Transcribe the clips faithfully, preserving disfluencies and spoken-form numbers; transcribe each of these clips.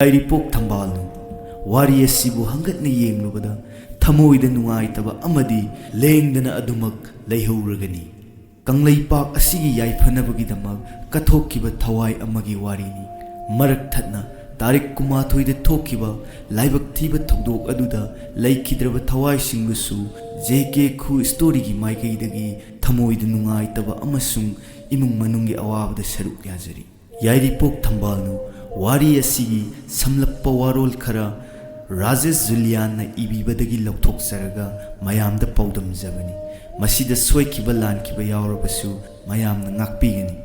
ꯌꯥꯏꯔꯤꯄꯣꯛ ꯊꯝꯕꯥꯜꯅꯨ, ꯋꯥꯔꯤ ꯑꯁꯤꯕꯨ ꯍꯪꯒꯠꯅ ꯌꯦꯡꯂꯨꯕꯗ ꯊꯃꯣꯏꯗ ꯅꯨꯡꯉꯥꯏꯇꯕ ꯑꯃꯗꯤ ꯂꯦꯡꯗꯅ ꯑꯗꯨꯃꯛ ꯂꯩꯍꯧꯔꯒꯅꯤ꯫ ꯀꯪꯂꯩꯄꯥꯛ ꯑꯁꯤꯒꯤ ꯌꯥꯏꯐꯅꯕꯒꯤꯗꯃꯛ ꯀꯠꯊꯣꯛꯈꯤꯕ ꯊꯋꯥꯏ ꯑꯃꯒꯤ ꯋꯥꯔꯤꯅꯤ꯫ ꯃꯔꯛ ꯊꯠꯅ ꯇꯥꯔꯤꯛ ꯀꯨꯟꯃꯥꯊꯣꯏꯗ ꯊꯣꯛꯈꯤꯕ ꯂꯥꯏꯕꯛ ꯊꯤꯕ ꯊꯧꯗꯣꯛ ꯑꯗꯨꯗ ꯂꯩꯈꯤꯗ꯭ꯔꯕ ꯊꯋꯥꯏꯁꯤꯡꯕꯨꯁꯨ ꯖꯦ ꯀꯦ ꯈꯨ ꯁ꯭ꯇꯣꯔꯤꯒꯤ ꯃꯥꯏꯀꯩꯗꯒꯤ ꯊꯃꯣꯏꯗ ꯅꯨꯡꯉꯥꯏꯇꯕ ꯑꯃꯁꯨꯡ ꯏꯃꯨꯡ ꯃꯅꯨꯡꯒꯤ ꯑꯋꯥꯕꯗ ꯁꯔꯨꯛ ꯌꯥꯖꯔꯤ꯫ ꯌꯥꯏꯔꯤꯄꯣꯛ ꯊꯝꯕꯥꯜꯅꯨ ꯋꯥꯔꯤ ꯑꯁꯤꯒꯤ ꯁꯝꯂꯞꯄ ꯋꯥꯔꯣꯜ ꯈꯔ ꯔꯥꯖꯦꯁ ꯖꯨꯂꯤꯌꯥꯟꯅ ꯏꯕꯤꯕꯗꯒꯤ ꯂꯧꯊꯣꯛꯆꯔꯒ ꯃꯌꯥꯝꯗ ꯄꯥꯎꯗꯝꯖꯕꯅꯤ꯫ ꯃꯁꯤꯗ ꯁꯣꯏꯈꯤꯕ ꯂꯥꯟꯈꯤꯕ ꯌꯥꯎꯔꯕꯁꯨ ꯃꯌꯥꯝꯅ ꯉꯥꯛꯄꯤꯒꯅꯤ꯫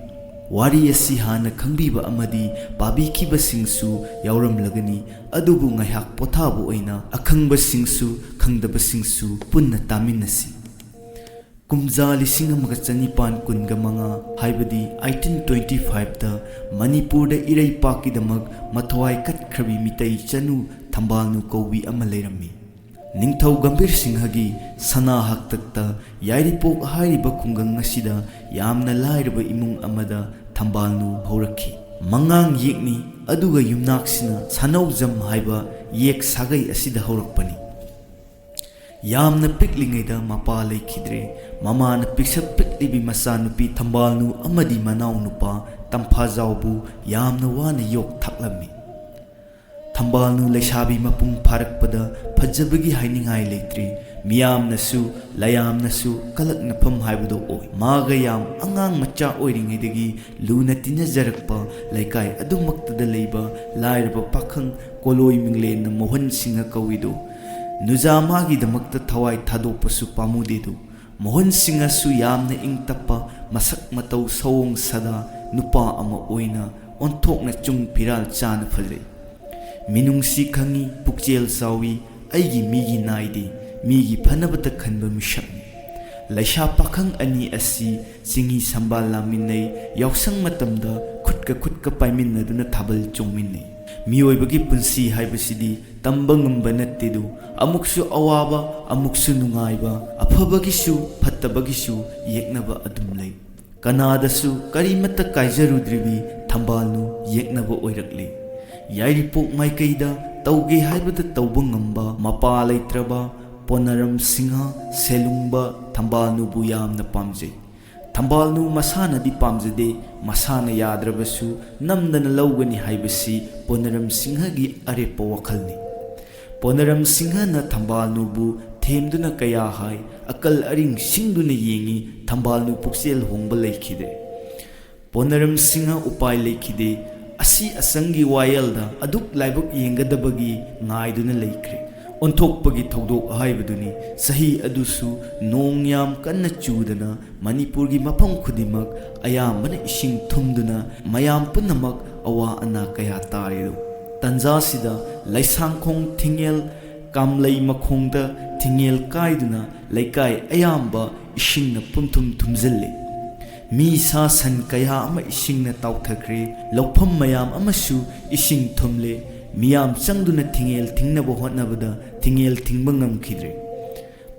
ꯋꯥꯔꯤ ꯑꯁꯤ ꯍꯥꯟꯅ ꯈꯪꯕꯤꯕ ꯑꯃꯗꯤ ꯄꯥꯕꯤꯈꯤꯕꯁꯤꯡꯁꯨ ꯌꯥꯎꯔꯝꯂꯒꯅꯤ, ꯑꯗꯨꯕꯨ ꯉꯥꯏꯍꯥꯛ ꯄꯣꯊꯥꯕ ꯑꯣꯏꯅ ꯑꯈꯪꯕꯁꯤꯡꯁꯨ ꯈꯪꯗꯕꯁꯤꯡꯁꯨ ꯄꯨꯟꯅ ꯇꯥꯃꯤꯟꯅꯁꯤ꯫ ꯀꯨꯝꯖꯥ ꯂꯤꯁꯤꯡ ꯑꯃꯒ ꯆꯅꯤꯄꯥꯟ ꯀꯨꯟꯒ ꯃꯉꯥ, ꯍꯥꯏꯕꯗꯤ eighteen twenty fiveꯇ ꯃꯅꯤꯄꯨꯔꯗ ꯏꯔꯩꯄꯥꯛꯀꯤꯗꯃꯛ ꯃꯊꯋꯥꯏ ꯀꯠꯈ꯭ꯔꯕꯤ ꯃꯤꯇꯩ ꯆꯅꯨ ꯊꯝꯕꯥꯜꯅꯨ ꯀꯧꯕꯤ ꯑꯃ ꯂꯩꯔꯝꯃꯤ꯫ ꯅꯤꯡꯊꯧ ꯒꯝꯚꯤꯔ ꯁꯤꯡꯍꯒꯤ ꯁꯅꯥ ꯍꯥꯛꯇꯛꯇ ꯌꯥꯏꯔꯤꯄꯣꯛ ꯍꯥꯏꯔꯤꯕ ꯈꯨꯡꯒꯪ ꯑꯁꯤꯗ ꯌꯥꯝꯅ ꯂꯥꯏꯔꯕ ꯏꯃꯨꯡ ꯑꯃꯗ ꯊꯝꯕꯥꯜꯅꯨ ꯍꯧꯔꯛꯈꯤ꯫ ꯃꯉꯥꯡ ꯌꯦꯛꯅꯤ, ꯑꯗꯨꯒ ꯌꯨꯝꯅꯥꯛꯁꯤꯅ ꯁꯥꯅꯧꯖꯝ ꯍꯥꯏꯕ ꯌꯦꯛ ꯁꯥꯒꯩ ꯑꯁꯤꯗ ꯍꯧꯔꯛꯄꯅꯤ꯫ ꯌꯥꯝꯅ ꯄꯤꯛꯂꯤꯉꯩꯗ ꯃꯄꯥ ꯂꯩꯈꯤꯗ꯭ꯔꯦ꯫ ꯃꯃꯥꯅ ꯄꯤꯛꯁꯛ ꯄꯤꯛꯂꯤꯕꯤ ꯃꯆꯥꯅꯨꯄꯤ ꯊꯝꯕꯥꯜꯅꯨ ꯑꯃꯗꯤ ꯃꯅꯥꯎꯅꯨꯄꯥ ꯇꯝꯐꯥꯖꯥꯎꯕꯨ ꯌꯥꯝꯅ ꯋꯥꯅ ꯌꯣꯛ ꯊꯥꯛꯂꯝꯃꯤ꯫ ꯊꯝꯕꯥꯜꯅꯨ ꯂꯩꯁꯥꯕꯤ ꯃꯄꯨꯡ ꯐꯥꯔꯛꯄꯗ ꯐꯖꯕꯒꯤ ꯍꯥꯏꯅꯤꯡꯉꯥꯏ ꯂꯩꯇ꯭ꯔꯤ꯫ ꯃꯤꯌꯥꯝꯅꯁꯨ, ꯂꯌꯥꯝꯅꯁꯨ ꯀꯂꯛꯅꯐꯝ ꯍꯥꯏꯕꯗꯨ ꯑꯣꯏ꯫ ꯃꯥꯒ ꯌꯥꯝ ꯑꯉꯥꯡ ꯃꯆꯥ ꯑꯣꯏꯔꯤꯉꯩꯗꯒꯤ ꯂꯨꯅ ꯇꯤꯟꯅꯖꯔꯛꯄ ꯂꯩꯀꯥꯏ ꯑꯗꯨꯃꯛꯇꯗ ꯂꯩꯕ ꯂꯥꯏꯔꯕ ꯄꯥꯈꯪ ꯀꯣꯂꯣꯏ ꯃꯤꯡꯂꯦꯟꯅ ꯃꯣꯍꯟ ꯁꯤꯡꯍ ꯀꯧꯏꯗꯨ ꯅꯨꯖꯥ ꯃꯥꯒꯤꯗꯃꯛꯇ ꯊꯋꯥꯏ ꯊꯥꯗꯣꯛꯄꯁꯨ ꯄꯥꯝꯃꯨꯗꯦꯗꯨ꯫ ꯃꯣꯍꯟ ꯁꯤꯡꯍꯁꯨ ꯌꯥꯝꯅ ꯏꯪ ꯇꯞꯄ, ꯃꯁꯛ ꯃꯇꯧ ꯁꯑꯣꯡ ꯁꯥꯗꯥ ꯅꯨꯄꯥ ꯑꯃ ꯑꯣꯏꯅ ꯑꯣꯟꯊꯣꯛꯅ ꯆꯨꯡ ꯐꯤꯔꯥꯜ ꯆꯥꯅ ꯐꯖꯩ꯫ ꯃꯤꯅꯨꯡꯁꯤ ꯈꯪꯏ, ꯄꯨꯛꯆꯦꯜ ꯆꯥꯎꯏ, ꯑꯩꯒꯤ ꯃꯤꯒꯤ ꯅꯥꯏꯗꯦ, ꯃꯤꯒꯤ ꯐꯅꯕꯇ ꯈꯟꯕ ꯃꯤꯁꯛꯅꯤ꯫ ꯂꯩꯁꯥ ꯄꯥꯈꯪ ꯑꯅꯤ ꯑꯁꯤ ꯆꯤꯡꯍꯤ ꯁꯝꯕꯥꯜ ꯂꯥꯡꯃꯤꯟꯅꯩ, ꯌꯥꯎꯁꯪ ꯃꯇꯝꯗ ꯈꯨꯠꯀ ꯈꯨꯠꯀ ꯄꯥꯏꯃꯤꯟꯅꯗꯨꯅ ꯊꯥꯕꯜ ꯆꯣꯡꯃꯤꯟꯅꯩ꯫ ꯃꯤꯑꯣꯏꯕꯒꯤ ꯄꯨꯟꯁꯤ ꯍꯥꯏꯕꯁꯤꯗꯤ ꯇꯝꯕ ꯉꯝꯕ ꯅꯠꯇꯦꯗꯨ, ꯑꯃꯨꯛꯁꯨ ꯑꯋꯥꯕ, ꯑꯃꯨꯛꯁꯨ ꯅꯨꯡꯉꯥꯏꯕ, ꯑꯐꯕꯒꯤꯁꯨ ꯐꯠꯇꯕꯒꯤꯁꯨ ꯌꯦꯛꯅꯕ ꯑꯗꯨꯝ ꯂꯩ꯫ ꯀꯅꯥꯗꯁꯨ ꯀꯔꯤꯃꯠꯇ ꯀꯥꯏꯖꯔꯨꯗ꯭ꯔꯤꯕꯤ ꯊꯝꯕꯥꯜꯅꯨ ꯌꯦꯛꯅꯕ ꯑꯣꯏꯔꯛꯂꯤ꯫ ꯌꯥꯏꯔꯤꯄꯣꯛ ꯃꯥꯏꯀꯩꯗ ꯇꯧꯒꯦ ꯍꯥꯏꯕꯗ ꯇꯧꯕ ꯉꯝꯕ ꯃꯄꯥ ꯂꯩꯇ꯭ꯔꯕ ꯄꯣꯅꯔꯝ ꯁꯤꯡꯍ ꯁꯦꯂꯨꯡꯕ ꯊꯝꯕꯥꯜꯅꯨꯕꯨ ꯌꯥꯝꯅ ꯄꯥꯝꯖꯩ꯫ ꯊꯝꯕꯥꯜꯅꯨ ꯃꯁꯥꯅꯗꯤ ꯄꯥꯝꯖꯗꯦ, ꯃꯁꯥꯅ ꯌꯥꯗ꯭ꯔꯕꯁꯨ ꯅꯝꯗꯅ ꯂꯧꯒꯅꯤ ꯍꯥꯏꯕꯁꯤ ꯄꯣꯅꯔꯝ ꯁꯤꯡꯍꯒꯤ ꯑꯔꯦꯞꯄ ꯋꯥꯈꯜꯅꯤ꯫ ꯄꯣꯅꯔꯝ ꯁꯤꯡꯍꯅ ꯊꯝꯕꯥꯜꯅꯨꯕꯨ ꯊꯦꯝꯗꯨꯅ ꯀꯌꯥ ꯍꯥꯏ, ꯑꯀꯜ ꯑꯔꯤꯡ ꯁꯤꯡꯗꯨꯅ ꯌꯦꯡꯉꯤ, ꯊꯝꯕꯥꯜꯅꯨ ꯄꯨꯛꯆꯦꯜ ꯍꯣꯡꯕ ꯂꯩꯈꯤꯗꯦ꯫ ꯄꯣꯅꯔꯝ ꯁꯤꯡꯍ ꯎꯄꯥꯏ ꯂꯩꯈꯤꯗꯦ꯫ ꯑꯁꯤ ꯑꯁꯪꯒꯤ ꯋꯥꯌꯦꯜꯗ ꯑꯗꯨꯛ ꯂꯥꯏꯕꯛ ꯌꯦꯡꯒꯗꯕꯒꯤ ꯉꯥꯏꯗꯨꯅ ꯂꯩꯈ꯭ꯔꯦ꯫ ꯑꯣꯟꯊꯣꯛꯄꯒꯤ ꯊꯧꯗꯣꯛ ꯍꯥꯏꯕꯗꯨꯅꯤ꯫ ꯆꯍꯤ ꯑꯗꯨꯁꯨ ꯅꯣꯡ ꯌꯥꯝ ꯀꯟꯅ ꯆꯨꯗꯅ ꯃꯅꯤꯄꯨꯔꯒꯤ ꯃꯐꯝ ꯈꯨꯗꯤꯡꯃꯛ ꯑꯌꯥꯝꯕꯅ ꯏꯁꯤꯡ ꯊꯨꯝꯗꯨꯅ ꯃꯌꯥꯝ ꯄꯨꯝꯅꯃꯛ ꯑꯋꯥ ꯑꯅꯥ ꯀꯌꯥ ꯇꯥꯔꯤꯗꯣ꯫ ꯇꯟꯖꯥꯁꯤꯗ ꯂꯩꯁꯥꯡꯈꯣꯡ ꯊꯤꯡꯉꯦꯜ ꯀꯥꯝꯂꯩ ꯃꯈꯣꯡꯗ ꯊꯤꯡꯉꯦꯜ ꯀꯥꯏꯗꯨꯅ ꯂꯩꯀꯥꯏ ꯑꯌꯥꯝꯕ ꯏꯁꯤꯡꯅ ꯄꯨꯝꯊꯨꯝ ꯊꯨꯝꯖꯤꯜꯂꯦ꯫ ꯃꯤ ꯁꯥ ꯁꯟ ꯀꯌꯥ ꯑꯃ ꯏꯁꯤꯡꯅ ꯇꯥꯎꯊꯈ꯭ꯔꯦ꯫ ꯂꯧꯐꯝ ꯃꯌꯥꯝ ꯑꯃꯁꯨ ꯏꯁꯤꯡ ꯊꯨꯝꯂꯦ꯫ ꯃꯤꯌꯥꯝ ꯆꯪꯗꯨꯅ ꯊꯤꯡꯉꯦꯜ ꯊꯤꯡꯅꯕ ꯍꯣꯠꯅꯕꯗ ꯊꯤꯡꯉꯦꯜ ꯊꯤꯡꯕ ꯉꯝꯈꯤꯗ꯭ꯔꯦ꯫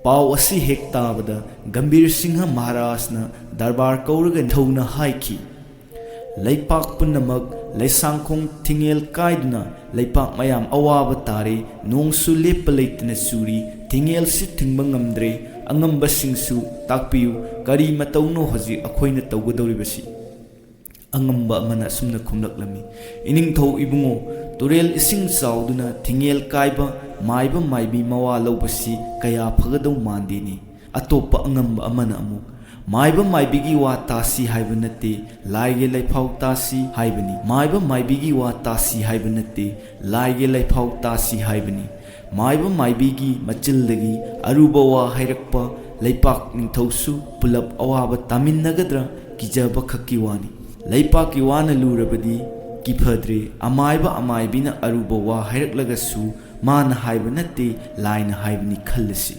ꯄꯥꯎ ꯑꯁꯤ ꯍꯦꯛ ꯇꯥꯕꯗ ꯒꯝꯚꯤꯔ ꯁꯤꯡꯍ ꯃꯍꯥꯔꯥꯖꯅ ꯗꯔꯕꯥꯔ ꯀꯧꯔꯒ ꯅꯤꯡꯊꯧꯅ ꯍꯥꯏꯈꯤ, "ꯂꯩꯄꯥꯛ ꯄꯨꯝꯅꯃꯛ ꯂꯩꯁꯥꯡꯈꯣꯡ ꯊꯤꯡꯉꯦꯜ ꯀꯥꯏꯗꯨꯅ ꯂꯩꯄꯥꯛ ꯃꯌꯥꯝ ꯑꯋꯥꯕ ꯇꯥꯔꯦ, ꯅꯣꯡꯁꯨ ꯂꯦꯞꯄ ꯂꯩꯇꯅ ꯆꯨꯔꯤ, ꯊꯤꯡꯉꯦꯜꯁꯨ ꯊꯤꯡꯕ ꯉꯝꯗ꯭ꯔꯦ, ꯑꯉꯝꯕꯁꯤꯡꯁꯨ ꯇꯥꯛꯄꯤꯌꯨ, ꯀꯔꯤ ꯃꯇꯧꯅꯣ ꯍꯧꯖꯤꯛ ꯑꯩꯈꯣꯏꯅ ꯇꯧꯒꯗꯧꯔꯤꯕꯁꯤ?" ꯑꯉꯝꯕ ꯑꯃꯅ ꯑꯁꯨꯝꯅ ꯈꯨꯝꯂꯛꯂꯝꯃꯤ, "ꯏꯅꯤꯡꯊꯧ ꯏꯕꯨꯡꯉꯣ, ꯇꯨꯔꯦꯜ ꯏꯁꯤꯡ ꯆꯥꯎꯗꯨꯅ ꯊꯤꯡꯉꯦꯜ ꯀꯥꯏꯕ, ꯃꯥꯏꯕ ꯃꯥꯏꯕꯤ ꯃꯋꯥ ꯂꯧꯕꯁꯤ ꯀꯌꯥ ꯐꯒꯗꯧ ꯃꯥꯟꯗꯦꯅꯦ꯫" ꯑꯇꯣꯞꯄ ꯑꯉꯝꯕ ꯑꯃꯅ ꯑꯃꯨꯛ, "ꯃꯥꯏꯕ ꯃꯥꯏꯕꯤꯒꯤ ꯋꯥ ꯇꯥꯁꯤ ꯍꯥꯏꯕ ꯅꯠꯇꯦ, ꯂꯥꯏꯒꯤ ꯂꯩꯐꯥꯎ ꯇꯥꯁꯤ ꯍꯥꯏꯕꯅꯤ꯫ ꯃꯥꯏꯕ ꯃꯥꯏꯕꯤꯒꯤ ꯋꯥ ꯇꯥꯁꯤ ꯍꯥꯏꯕ ꯅꯠꯇꯦ, ꯂꯥꯏꯒꯤ ꯂꯩꯐꯥꯎ ꯇꯥꯁꯤ ꯍꯥꯏꯕꯅꯤ꯫ ꯃꯥꯏꯕ ꯃꯥꯏꯕꯤꯒꯤ ꯃꯆꯤꯜꯗꯒꯤ ꯑꯔꯨꯕ ꯋꯥ ꯍꯥꯏꯔꯛꯄ ꯂꯩꯄꯥꯛ ꯅꯤꯡꯊꯧꯁꯨ ꯄꯨꯂꯞ ꯑꯋꯥꯕ ꯇꯥꯃꯤꯟꯅꯒꯗ꯭ꯔꯥ ꯀꯤꯖꯕ ꯈꯛꯀꯤ ꯋꯥꯅꯤ꯫ ꯂꯩꯄꯥꯛꯀꯤ ꯋꯥꯅ ꯂꯨꯔꯕꯗꯤ ꯀꯤꯐꯗ꯭ꯔꯦ, ꯑꯃꯥꯏꯕ ꯑꯃꯥꯏꯕꯤꯅ ꯑꯔꯨꯕ ꯋꯥ ꯍꯥꯏꯔꯛꯂꯒꯁꯨ ꯃꯥꯅ ꯍꯥꯏꯕ ꯅꯠꯇꯦ, ꯂꯥꯏꯅ ꯍꯥꯏꯕꯅꯤ ꯈꯜꯂꯁꯤ꯫"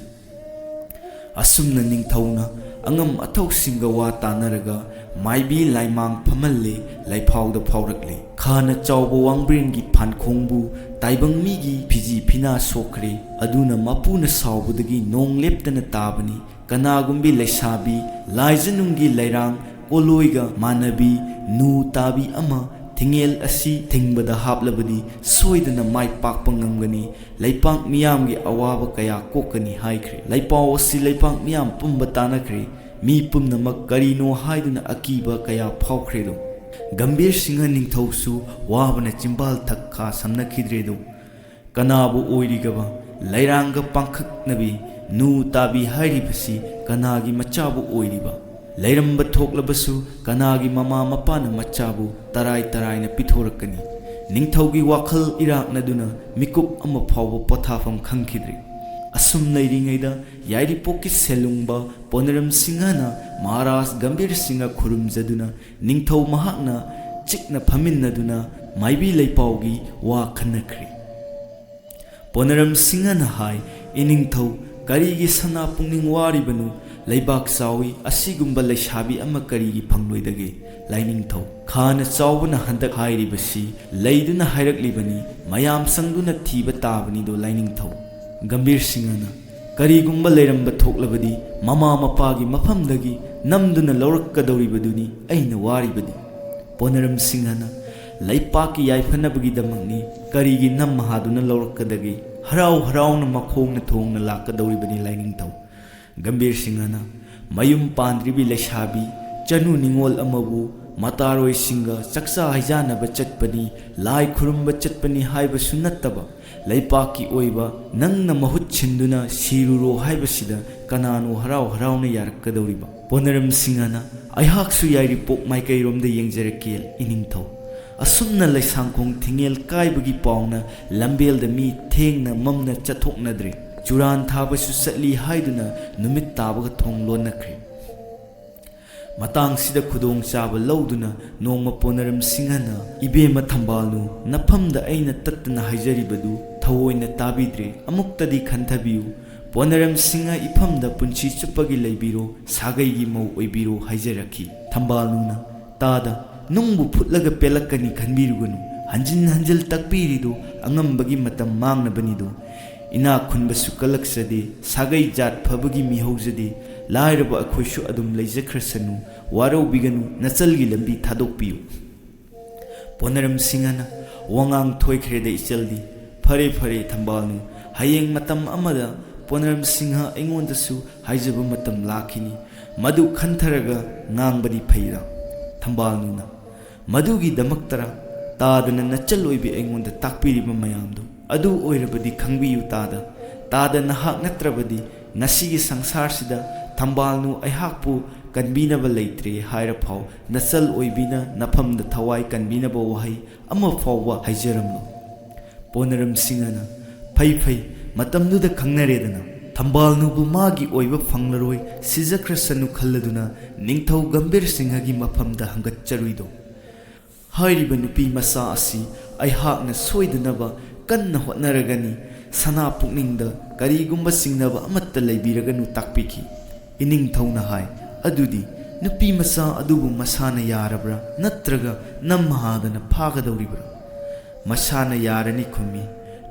ꯑꯁꯨꯝꯅ ꯅꯤꯡꯊꯧꯅ ꯑꯉꯝ ꯑꯊꯧꯁꯤꯡꯒ ꯋꯥ ꯇꯥꯅꯔꯒ ꯃꯥꯏꯕꯤ ꯂꯥꯏꯃꯥꯡ ꯐꯝꯍꯜꯂꯦ, ꯂꯩꯐꯥꯎꯗ ꯐꯥꯎꯔꯛꯂꯦ꯫ ꯈꯥꯅ ꯆꯥꯎꯕ ꯋꯥꯡꯕ꯭ꯔꯦꯟꯒꯤ ꯐꯥꯟꯈꯣꯡꯕꯨ ꯇꯥꯏꯕꯪ ꯃꯤꯒꯤ ꯐꯤꯖꯤ ꯐꯤꯅꯥ ꯁꯣꯛꯈ꯭ꯔꯦ꯫ ꯑꯗꯨꯅ ꯃꯄꯨꯅ ꯁꯥꯎꯕꯗꯒꯤ ꯅꯣꯡ ꯂꯦꯞꯇꯅ ꯇꯥꯕꯅꯤ꯫ ꯀꯅꯥꯒꯨꯝꯕꯤ ꯂꯩꯁꯥꯕꯤ ꯂꯥꯏꯖꯅꯨꯡꯒꯤ ꯂꯩꯔꯥꯡ ꯀꯣꯂꯣꯏꯒ ꯃꯥꯟꯅꯕꯤ ꯅꯨ ꯇꯥꯕꯤ ꯑꯃ ꯊꯤꯡꯉꯦꯜ ꯑꯁꯤ ꯊꯤꯡꯕꯗ ꯍꯥꯞꯂꯕꯗꯤ ꯁꯣꯏꯗꯅ ꯃꯥꯏ ꯄꯥꯛꯄ ꯉꯝꯒꯅꯤ, ꯂꯩꯄꯥꯛ ꯃꯤꯌꯥꯝꯒꯤ ꯑꯋꯥꯕ ꯀꯌꯥ ꯀꯣꯛꯀꯅꯤ ꯍꯥꯏꯈ꯭ꯔꯦ꯫ ꯂꯩꯄꯥꯎ ꯑꯁꯤ ꯂꯩꯄꯥꯛ ꯃꯤꯌꯥꯝ ꯄꯨꯝꯕ ꯇꯥꯅꯈ꯭ꯔꯦ꯫ ꯃꯤ ꯄꯨꯝꯅꯃꯛ ꯀꯔꯤꯅꯣ ꯍꯥꯏꯗꯨꯅ ꯑꯀꯤꯕ ꯀꯌꯥ ꯐꯥꯎꯈ꯭ꯔꯦꯗꯣ꯫ ꯒꯝꯚꯤꯔ ꯁꯤꯡꯍ ꯅꯤꯡꯊꯧꯁꯨ ꯋꯥꯕꯅ ꯆꯤꯝꯕꯥꯜ ꯊꯛ ꯈꯥ ꯁꯝꯅꯈꯤꯗ꯭ꯔꯦꯗꯣ꯫ ꯀꯅꯥꯕꯨ ꯑꯣꯏꯔꯤꯒꯕ ꯂꯩꯔꯥꯡꯒ ꯄꯥꯡꯈꯛꯅꯕꯤ ꯅꯨ ꯇꯥꯕꯤ ꯍꯥꯏꯔꯤꯕꯁꯤ ꯀꯅꯥꯒꯤ ꯃꯆꯥꯕꯨ ꯑꯣꯏꯔꯤꯕ? ꯂꯩꯔꯝꯕ ꯊꯣꯛꯂꯕꯁꯨ ꯀꯅꯥꯒꯤ ꯃꯃꯥ ꯃꯄꯥꯅ ꯃꯆꯥꯕꯨ ꯇꯔꯥꯏ ꯇꯔꯥꯏꯅ ꯄꯤꯊꯣꯔꯛꯀꯅꯤ? ꯅꯤꯡꯊꯧꯒꯤ ꯋꯥꯈꯜ ꯏꯔꯥꯛꯅꯗꯨꯅ ꯃꯤꯀꯨꯞ ꯑꯃ ꯐꯥꯎꯕ ꯄꯣꯊꯥꯐꯝ ꯈꯪꯈꯤꯗ꯭ꯔꯦ꯫ ꯑꯁꯨꯝ ꯂꯩꯔꯤꯉꯩꯗ ꯌꯥꯏꯔꯤꯄꯣꯛꯀꯤ ꯁꯦꯜꯂꯨꯡꯕ ꯄꯣꯅꯔꯝ ꯁꯤꯡꯍꯅ ꯃꯍꯥꯔꯥꯖ ꯒꯝꯚꯤꯔ ꯁꯤꯡꯍ ꯈꯨꯔꯨꯝꯖꯗꯨꯅ ꯅꯤꯡꯊꯧ ꯃꯍꯥꯛꯅ ꯆꯤꯛꯅ ꯐꯝꯃꯤꯟꯅꯗꯨꯅ ꯃꯥꯏꯕꯤ ꯂꯩꯄꯥꯎꯒꯤ ꯋꯥ ꯈꯟꯅꯈ꯭ꯔꯦ꯫ ꯄꯣꯅꯔꯝ ꯁꯤꯡꯍꯅ ꯍꯥꯏ, "ꯏꯅꯤꯡꯊꯧ, ꯀꯔꯤꯒꯤ ꯁꯅꯥ ꯄꯨꯛꯅꯤꯡ ꯋꯥꯔꯤꯕꯅꯣ? ꯂꯩꯕꯥꯛ ꯆꯥꯎꯏ, ꯑꯁꯤꯒꯨꯝꯕ ꯂꯩꯁꯥꯕꯤ ꯑꯃ ꯀꯔꯤꯒꯤ ꯐꯪꯂꯣꯏꯗꯒꯦ?" ꯂꯥꯏꯅꯤꯡꯊꯧ, "ꯈꯥꯅ ꯆꯥꯎꯕꯅ ꯍꯟꯗꯛ ꯍꯥꯏꯔꯤꯕꯁꯤ ꯂꯩꯗꯨꯅ ꯍꯥꯏꯔꯛꯂꯤꯕꯅꯤ, ꯃꯌꯥꯝ ꯆꯪꯗꯨꯅ ꯊꯤꯕ ꯇꯥꯕꯅꯤꯗꯣ ꯂꯥꯏꯅꯤꯡꯊꯧ꯫" ꯒꯝꯚꯤꯔ ꯁꯤꯡꯍꯅ, "ꯀꯔꯤꯒꯨꯝꯕ ꯂꯩꯔꯝꯕ ꯊꯣꯛꯂꯕꯗꯤ ꯃꯃꯥ ꯃꯄꯥꯒꯤ ꯃꯐꯝꯗꯒꯤ ꯅꯝꯗꯨꯅ ꯂꯧꯔꯛꯀꯗꯧꯔꯤꯕꯗꯨꯅꯤ ꯑꯩꯅ ꯋꯥꯔꯤꯕꯗꯤ꯫" ꯄꯣꯅꯔꯝ ꯁꯤꯡꯍꯅ, "ꯂꯩꯄꯥꯛꯀꯤ ꯌꯥꯏꯐꯅꯕꯒꯤꯗꯃꯛꯅꯤ, ꯀꯔꯤꯒꯤ ꯅꯝ ꯍꯥꯗꯨꯅ ꯂꯧꯔꯛꯀꯗꯒꯦ? ꯍꯔꯥꯎ ꯍꯔꯥꯎꯅ ꯃꯈꯣꯡꯅ ꯊꯣꯡꯅ ꯂꯥꯛꯀꯗꯧꯔꯤꯕꯅꯤ ꯂꯥꯏꯅꯤꯡꯊꯧ꯫" ꯒꯝꯚꯤꯔ ꯁꯤꯡꯍꯅ, "ꯃꯌꯨꯝ ꯄꯥꯟꯗ꯭ꯔꯤꯕꯤ ꯂꯩꯁꯥꯕꯤ ꯆꯅꯨ ꯅꯤꯉꯣꯜ ꯑꯃꯕꯨ ꯃꯇꯥꯔꯣꯏꯁꯤꯡꯒ ꯆꯥꯛꯆꯥ ꯍꯩꯖꯥꯟꯅꯕ ꯆꯠꯄꯅꯤ, ꯂꯥꯏ ꯈꯨꯔꯨꯝꯕ ꯆꯠꯄꯅꯤ ꯍꯥꯏꯕꯁꯨ ꯅꯠꯇꯕ, ꯂꯩꯄꯥꯛꯀꯤ ꯑꯣꯏꯕ ꯅꯪꯅ ꯃꯍꯨꯠ ꯁꯤꯟꯗꯨꯅ ꯁꯤꯔꯨꯔꯣ ꯍꯥꯏꯕꯁꯤꯗ ꯀꯅꯥꯅꯣ ꯍꯔꯥꯎ ꯍꯔꯥꯎꯅ ꯌꯥꯔꯛꯀꯗꯧꯔꯤꯕ?" ꯄꯣꯅꯔꯝ ꯁꯤꯡꯍꯅ, "ꯑꯩꯍꯥꯛꯁꯨ ꯌꯥꯏꯔꯤꯄꯣꯛ ꯃꯥꯏꯀꯩꯔꯣꯝꯗ ꯌꯦꯡꯖꯔꯛꯀꯦ ꯏꯅꯤꯡꯊꯧ꯫ ꯑꯁꯨꯝꯅ ꯂꯩꯁꯥꯡꯈꯣꯡ ꯊꯤꯡꯉꯦꯜ ꯀꯥꯏꯕꯒꯤ ꯄꯥꯎꯅ ꯂꯝꯕꯦꯜꯗ ꯃꯤ ꯊꯦꯡꯅ ꯃꯝꯅ ꯆꯠꯊꯣꯛꯅꯗ꯭ꯔꯦ꯫ ꯆꯨꯔꯥꯟ ꯊꯥꯕꯁꯨ ꯆꯠꯂꯤ ꯍꯥꯏꯗꯨꯅ ꯅꯨꯃꯤꯠ ꯇꯥꯕꯒ ꯊꯣꯡ ꯂꯣꯟꯅꯈ꯭ꯔꯦ꯫" ꯃꯇꯥꯡꯁꯤꯗ ꯈꯨꯗꯣꯡꯆꯥꯕ ꯂꯧꯗꯨꯅ ꯅꯣꯡꯃ ꯄꯣꯅꯔꯝ ꯁꯤꯡꯍꯅ, "ꯏꯕꯦꯝꯃ ꯊꯝꯕꯥꯜꯅꯨ, ꯅꯐꯝꯗ ꯑꯩꯅ ꯇꯠꯇꯅ ꯍꯥꯏꯖꯔꯤꯕꯗꯨ ꯊꯑꯣꯏꯅ ꯇꯥꯕꯤꯗ꯭ꯔꯦ, ꯑꯃꯨꯛꯇꯗꯤ ꯈꯟꯊꯕꯤꯌꯨ꯫ ꯄꯣꯅꯔꯝ ꯁꯤꯡꯍ ꯏꯐꯝꯗ ꯄꯨꯟꯁꯤ ꯆꯨꯞꯄꯒꯤ ꯂꯩꯕꯤꯔꯣ, ꯁꯥꯒꯩꯒꯤ ꯃꯧ ꯑꯣꯏꯕꯤꯔꯣ" ꯍꯥꯏꯖꯔꯛꯈꯤ꯫ ꯊꯝꯕꯥꯜꯅꯨꯅ, "ꯇꯥꯗ, ꯅꯨꯡꯕꯨ ꯐꯨꯠꯂꯒ ꯄꯦꯜꯂꯛꯀꯅꯤ ꯈꯟꯕꯤꯔꯨꯒꯅꯨ꯫ ꯍꯟꯖꯤꯟ ꯍꯟꯖꯤꯟ ꯇꯛꯄꯤꯔꯤꯗꯨ ꯑꯉꯝꯕꯒꯤ ꯃꯇꯝ ꯃꯥꯡꯅꯕꯅꯤꯗꯣ꯫ ꯏꯅꯥꯛ ꯈꯨꯟꯕꯁꯨ ꯀꯜꯂꯛꯆꯗꯦ, ꯁꯥꯒꯩ ꯖꯥꯠ ꯐꯕꯒꯤ ꯃꯤꯍꯧꯖꯗꯦ, ꯂꯥꯏꯔꯕ ꯑꯩꯈꯣꯏꯁꯨ ꯑꯗꯨꯝ ꯂꯩꯖꯈ꯭ꯔꯁꯅꯨ, ꯋꯥꯔꯧꯕꯤꯒꯅꯨ, ꯅꯆꯜꯒꯤ ꯂꯝꯕꯤ ꯊꯥꯗꯣꯛꯄꯤꯌꯨ꯫" ꯄꯣꯅꯔꯝ ꯁꯤꯡꯍꯅ, "ꯋꯥꯉꯥꯡ ꯊꯣꯏꯈ꯭ꯔꯦꯗ ꯏꯆꯜꯗꯤ꯫ ꯐꯔꯦ ꯐꯔꯦ ꯊꯝꯕꯥꯜꯅꯨ, ꯍꯌꯦꯡ ꯃꯇꯝ ꯑꯃꯗ ꯄꯣꯅꯔꯝ ꯁꯤꯡꯍ ꯑꯩꯉꯣꯟꯗꯁꯨ ꯍꯥꯏꯖꯕ ꯃꯇꯝ ꯂꯥꯛꯈꯤꯅꯤ꯫ ꯃꯗꯨ ꯈꯟꯊꯔꯒ ꯉꯥꯡꯕꯗꯤ ꯐꯩꯔꯥ?" ꯊꯝꯕꯥꯜꯅꯨꯅ, "ꯃꯗꯨꯒꯤꯗꯃꯛꯇꯔ ꯇꯥꯗꯅ ꯅꯆꯜ ꯑꯣꯏꯕꯤ ꯑꯩꯉꯣꯟꯗ ꯇꯥꯛꯄꯤꯔꯤꯕ ꯃꯌꯥꯝꯗꯨ? ꯑꯗꯨ ꯑꯣꯏꯔꯕꯗꯤ ꯈꯪꯕꯤꯌꯨ ꯇꯥꯗ, ꯇꯥꯗ ꯅꯍꯥꯛ ꯅꯠꯇ꯭ꯔꯕꯗꯤ ꯉꯁꯤꯒꯤ ꯁꯪꯁꯥꯔꯁꯤꯗ ꯊꯝꯕꯥꯜꯅꯨ ꯑꯩꯍꯥꯛꯄꯨ ꯀꯟꯕꯤꯅꯕ ꯂꯩꯇ꯭ꯔꯦ ꯍꯥꯏꯔ ꯐꯥꯎ ꯅꯆꯜ ꯑꯣꯏꯕꯤꯅ ꯅꯐꯝꯗ ꯊꯋꯥꯏ ꯀꯟꯕꯤꯅꯕ ꯋꯥꯍꯩ ꯑꯃ ꯐꯥꯎꯕ ꯍꯥꯏꯖꯔꯝꯂꯣꯏ꯫" ꯄꯣꯅꯔꯝ ꯁꯤꯡꯍꯅ, "ꯐꯩ ꯐꯩ, ꯃꯇꯝꯗꯨꯗ ꯈꯪꯅꯔꯦꯗꯅ꯫ ꯊꯝꯕꯥꯜꯅꯨꯕꯨ ꯃꯥꯒꯤ ꯑꯣꯏꯕ ꯐꯪꯂꯔꯣꯏ, ꯁꯤꯖꯈ꯭ꯔꯁꯅꯨ ꯈꯜꯂꯗꯨꯅ ꯅꯤꯡꯊꯧ ꯒꯝꯚꯤꯔ ꯁꯤꯡꯍꯒꯤ ꯃꯐꯝꯗ ꯍꯪꯒꯠꯆꯔꯨꯏꯗꯣ꯫ ꯍꯥꯏꯔꯤꯕ ꯅꯨꯄꯤ ꯃꯆꯥ ꯑꯁꯤ ꯑꯩꯍꯥꯛꯅ ꯁꯣꯏꯗꯅꯕ ꯀꯟꯅ ꯍꯣꯠꯅꯔꯒꯅꯤ꯫ ꯁꯅꯥ ꯄꯨꯛꯅꯤꯡꯗ ꯀꯔꯤꯒꯨꯝꯕ ꯆꯤꯡꯅꯕ ꯑꯃꯠꯇ ꯂꯩꯕꯤꯔꯒꯅꯨ" ꯇꯥꯛꯄꯤꯈꯤ꯫ ꯏꯅꯤꯡꯊꯧꯅ ꯍꯥꯏ, "ꯑꯗꯨꯗꯤ ꯅꯨꯄꯤ ꯃꯆꯥ ꯑꯗꯨꯕꯨ ꯃꯁꯥꯅ ꯌꯥꯔꯕ꯭ꯔꯥ, ꯅꯠꯇ꯭ꯔꯒ ꯅꯝꯍꯥꯗꯅ ꯐꯥꯒꯗꯧꯔꯤꯕ꯭ꯔꯥ?" "ꯃꯁꯥꯅ ꯌꯥꯔꯅꯤ" ꯈꯨꯝꯃꯤ꯫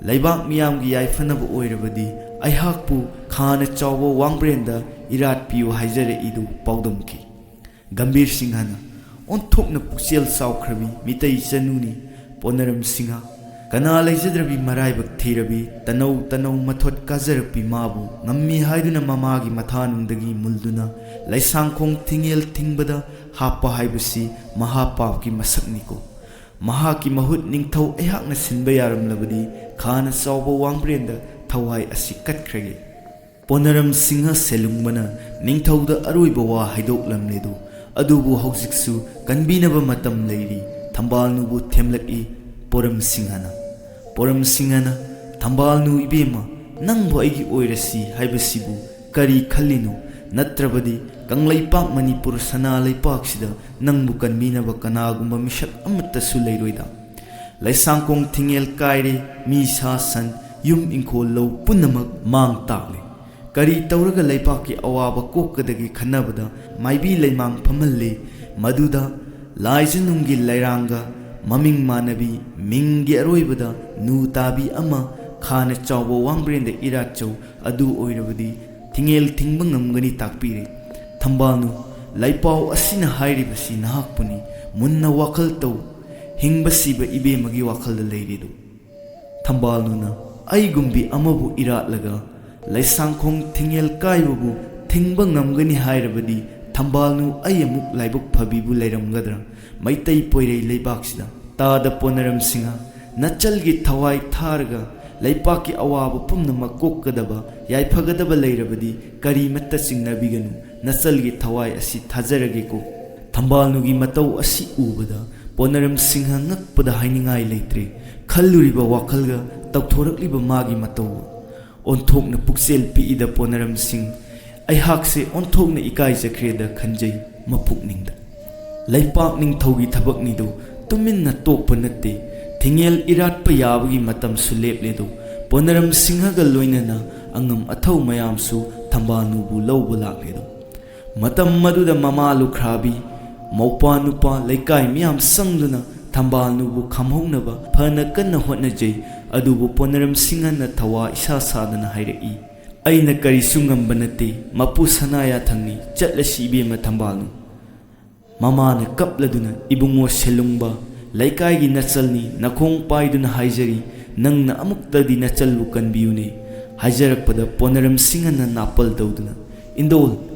"ꯂꯩꯕꯥꯛ ꯃꯤꯌꯥꯝꯒꯤ ꯌꯥꯏꯐꯅꯕ ꯑꯣꯏꯔꯕꯗꯤ ꯑꯩꯍꯥꯛꯄꯨ ꯈꯥꯅ ꯆꯥꯎꯕ ꯋꯥꯡꯕ꯭ꯔꯦꯟꯗ ꯏꯔꯥꯠꯄꯤꯌꯨ ꯍꯥꯏꯖꯔꯛꯏꯗꯨ ꯄꯥꯎꯗꯝꯈꯤ꯫ ꯒꯝꯚꯤꯔ ꯁꯤꯡꯍꯅ, "ꯑꯣꯟꯊꯣꯛꯅ ꯄꯨꯛꯆꯦꯜ ꯆꯥꯎꯈ꯭ꯔꯕꯤ ꯃꯤꯇꯩ ꯆꯅꯨꯅꯤ ꯄꯣꯅꯔꯝ ꯁꯤꯡꯍ꯫ ꯀꯅꯥ ꯂꯩꯖꯗ꯭ꯔꯕꯤ ꯃꯔꯥꯏꯕꯛ ꯊꯤꯔꯕꯤ, ꯇꯅꯧ ꯇꯅꯧ ꯃꯊꯣꯠ ꯀꯥꯖꯔꯛꯄꯤ ꯃꯥꯕꯨ ꯉꯝꯃꯤ ꯍꯥꯏꯗꯨꯅ ꯃꯃꯥꯒꯤ ꯃꯊꯥꯅꯨꯡꯗꯒꯤ ꯃꯨꯜꯗꯨꯅ ꯂꯩꯁꯥꯡꯈꯣꯡ ꯊꯤꯡꯉꯦꯜ ꯊꯤꯡꯕꯗ ꯍꯥꯞꯄ ꯍꯥꯏꯕꯁꯤ ꯃꯍꯥꯄꯥꯞꯀꯤ ꯃꯁꯛꯅꯤꯀꯣ꯫ ꯃꯍꯥꯛꯀꯤ ꯃꯍꯨꯠ ꯅꯤꯡꯊꯧ ꯑꯩꯍꯥꯛꯅ ꯁꯤꯟꯕ ꯌꯥꯔꯝꯂꯕꯗꯤ ꯈꯥꯅ ꯆꯥꯎꯕ ꯋꯥꯡꯕ꯭ꯔꯦꯟꯗ ꯊꯋꯥꯏ ꯑꯁꯤ ꯀꯠꯈ꯭ꯔꯒꯦ꯫" ꯄꯣꯅꯔꯝ ꯁꯤꯡꯍ ꯁꯦꯂꯨꯡꯕꯅ ꯅꯤꯡꯊꯧꯗ ꯑꯔꯣꯏꯕ ꯋꯥ ꯍꯥꯏꯗꯣꯛꯂꯝꯂꯦꯗꯨ, ꯑꯗꯨꯕꯨ ꯍꯧꯖꯤꯛꯁꯨ ꯀꯟꯕꯤꯅꯕ ꯃꯇꯝ ꯂꯩꯔꯤ꯫ ꯊꯝꯕꯥꯜꯅꯨꯕꯨ ꯊꯦꯝꯂꯛꯏ ꯄꯣꯔꯝ ꯁꯤꯡꯍꯅ꯫ ꯄꯣꯔꯝ ꯁꯤꯡꯍꯅ, "ꯊꯝꯕꯥꯜꯅꯨ ꯏꯕꯦꯝꯃ, ꯅꯪꯕꯨ ꯑꯩꯒꯤ ꯑꯣꯏꯔꯁꯤ ꯍꯥꯏꯕꯁꯤꯕꯨ ꯀꯔꯤ ꯈꯜꯂꯤꯅꯣ? ꯅꯠꯇ꯭ꯔꯕꯗꯤ ꯀꯪꯂꯩꯄꯥꯛ ꯃꯅꯤꯄꯨꯔ ꯁꯅꯥ ꯂꯩꯄꯥꯛꯁꯤꯗ ꯅꯪꯕꯨ ꯀꯟꯕꯤꯅꯕ ꯀꯅꯥꯒꯨꯝꯕ ꯃꯤꯁꯛ ꯑꯃꯠꯇꯁꯨ ꯂꯩꯔꯣꯏꯗ? ꯂꯩꯁꯥꯡꯈꯣꯡ ꯊꯤꯡꯉꯦꯜ ꯀꯥꯏꯔꯦ, ꯃꯤ ꯁꯥ ꯁꯟ, ꯌꯨꯝ ꯏꯪꯈꯣꯜ ꯂꯧ ꯄꯨꯝꯅꯃꯛ ꯃꯥꯡ ꯇꯥꯛꯂꯦ꯫ ꯀꯔꯤ ꯇꯧꯔꯒ ꯂꯩꯕꯥꯛꯀꯤ ꯑꯋꯥꯕ ꯀꯣꯛꯀꯗꯒꯦ ꯈꯟꯅꯕꯗ ꯃꯥꯏꯕꯤ ꯂꯩꯃꯥꯡ ꯐꯝꯍꯜꯂꯦ꯫ ꯃꯗꯨꯗ ꯂꯥꯏꯖꯅꯨꯡꯒꯤ ꯂꯩꯔꯥꯡꯒ ꯃꯃꯤꯡ ꯃꯥꯟꯅꯕꯤ, ꯃꯤꯡꯒꯤ ꯑꯔꯣꯏꯕꯗ ꯅꯨ ꯇꯥꯕꯤ ꯑꯃ ꯈꯥꯅ ꯆꯥꯎꯕ ꯋꯥꯡꯕ꯭ꯔꯦꯟꯗ ꯏꯔꯥꯠꯆꯧ꯫ ꯑꯗꯨ ꯑꯣꯏꯔꯕꯗꯤ ꯊꯤꯡꯉꯦꯜ ꯊꯤꯡꯕ ꯉꯝꯒꯅꯤ ꯇꯥꯛꯄꯤꯔꯦ꯫ ꯊꯝꯕꯥꯜꯅꯨ, ꯂꯥꯏꯄꯥꯎ ꯑꯁꯤꯅ ꯍꯥꯏꯔꯤꯕꯁꯤ ꯅꯍꯥꯛꯄꯨꯅꯤ꯫ ꯃꯨꯟꯅ ꯋꯥꯈꯜ ꯇꯧ꯫ ꯍꯤꯡꯕ ꯁꯤꯕ ꯏꯕꯦꯝꯃꯒꯤ ꯋꯥꯈꯜꯗ ꯂꯩꯔꯤꯗꯨ꯫ ꯊꯝꯕꯥꯜꯅꯨꯅ ꯑꯩꯒꯨꯝꯕꯤ ꯑꯃꯕꯨ ꯏꯔꯥꯠꯂꯒ ꯂꯩꯁꯥꯡꯈꯣꯡ ꯊꯤꯡꯉꯦꯜ ꯀꯥꯏꯕꯕꯨ ꯊꯤꯡꯕ ꯉꯝꯒꯅꯤ ꯍꯥꯏꯔꯕꯗꯤ ꯊꯝꯕꯥꯜꯅꯨ ꯑꯩ ꯑꯃꯨꯛ ꯂꯥꯏꯕꯛ ꯐꯕꯤꯕꯨ ꯂꯩꯔꯝꯒꯗ꯭ꯔꯥ? ꯃꯩꯇꯩ ꯄꯣꯏꯔꯩ ꯂꯩꯕꯥꯛꯁꯤꯗ ꯇꯥꯗ ꯄꯣꯅꯔꯝ ꯁꯤꯡꯍ ꯅꯆꯜꯒꯤ ꯊꯋꯥꯏ ꯊꯥꯔꯒ ꯂꯩꯄꯥꯛꯀꯤ ꯑꯋꯥꯕ ꯄꯨꯝꯅꯃꯛ ꯀꯣꯛꯀꯗꯕ ꯌꯥꯏꯐꯒꯗꯕ ꯂꯩꯔꯕꯗꯤ ꯀꯔꯤꯃꯠꯇ ꯆꯤꯡꯅꯕꯤꯒꯅꯨ, ꯅꯆꯜꯒꯤ ꯊꯋꯥꯏ ꯑꯁꯤ ꯊꯥꯖꯔꯒꯦꯀꯣ꯫ ꯊꯝꯕꯥꯜꯅꯨꯒꯤ ꯃꯇꯧ ꯑꯁꯤ ꯎꯕꯗ ꯄꯣꯅꯔꯝ ꯁꯤꯡꯍ ꯉꯛꯄꯗ ꯍꯥꯏꯅꯤꯡꯉꯥꯏ ꯂꯩꯇ꯭ꯔꯦ꯫ ꯈꯜꯂꯨꯔꯤꯕ ꯋꯥꯈꯜꯒ ꯇꯧꯊꯣꯔꯛꯂꯤꯕ ꯃꯥꯒꯤ ꯃꯇꯧ ꯑꯣꯟꯊꯣꯛꯅ ꯄꯨꯛꯆꯦꯜ ꯄꯤꯛꯏꯗ ꯄꯣꯅꯔꯝ ꯁꯤꯡ, ꯑꯩꯍꯥꯛꯁꯦ ꯑꯣꯟꯊꯣꯛꯅ ꯏꯀꯥꯏꯖꯈ꯭ꯔꯦꯗ ꯈꯟꯖꯩ ꯃꯄꯨꯛꯅꯤꯡꯗ꯫ ꯂꯩꯄꯥꯛ ꯅꯤꯡꯊꯧꯒꯤ ꯊꯕꯛꯅꯤꯗꯣ, ꯇꯨꯃꯤꯟꯅ ꯇꯣꯛꯄ ꯅꯠꯇꯦ꯫ ꯊꯤꯡꯉꯦꯜ ꯏꯔꯥꯠꯄ ꯌꯥꯕꯒꯤ ꯃꯇꯝꯁꯨ ꯂꯦꯞꯂꯦꯗꯣ꯫ ꯄꯣꯅꯔꯝ ꯁꯤꯡꯍꯒ ꯂꯣꯏꯅꯅ ꯑꯉꯝ ꯑꯊꯧ ꯃꯌꯥꯝꯁꯨ ꯊꯝꯕꯥꯜꯅꯨꯕꯨ ꯂꯧꯕ ꯂꯥꯛꯂꯦꯗꯣ꯫ ꯃꯇꯝ ꯑꯗꯨꯗ ꯃꯃꯥ ꯂꯨꯈ꯭ꯔꯥꯕꯤ, ꯃꯧꯄꯥ ꯅꯨꯄꯥ, ꯂꯩꯀꯥꯏ ꯃꯤꯌꯥꯝ ꯆꯪꯗꯨꯅ ꯊꯝꯕꯥꯜꯅꯨꯕꯨ ꯈꯝꯍꯧꯅꯕ ꯐꯅ ꯀꯟꯅ ꯍꯣꯠꯅꯖꯩ꯫ ꯑꯗꯨꯕꯨ ꯄꯣꯅꯔꯝ ꯁꯤꯡꯍꯅ ꯊꯋꯥ ꯏꯁꯥ ꯁꯥꯗꯅ ꯍꯥꯏꯔꯛꯏ, "ꯑꯩꯅ ꯀꯔꯤꯁꯨ ꯉꯝꯕ ꯅꯠꯇꯦ, ꯃꯄꯨ ꯁꯅꯥꯌꯥꯊꯪꯅꯤ, ꯆꯠꯂꯁꯤ ꯏꯕꯦꯝꯃ ꯊꯝꯕꯥꯜꯅꯨ"꯫ ꯃꯃꯥꯅ ꯀꯞꯂꯗꯨꯅ, "ꯏꯕꯨꯡꯉꯣ ꯁꯦꯂꯨꯡꯕ, ꯂꯩꯀꯥꯏꯒꯤ ꯅꯆꯜꯅꯤ, ꯅꯈꯣꯡ ꯄꯥꯏꯗꯨꯅ ꯍꯥꯏꯖꯔꯤ, ꯅꯪꯅ ꯑꯃꯨꯛꯇꯗꯤ ꯅꯆꯜꯕꯨ ꯀꯟꯕꯤꯌꯨꯅꯦ"꯫ ꯍꯥꯏꯖꯔꯛꯄꯗ ꯄꯣꯅꯔꯝ ꯁꯤꯡꯍꯅ ꯅꯥꯄꯜ ꯇꯧꯗꯨꯅ, "ꯏꯟꯗꯣꯜ,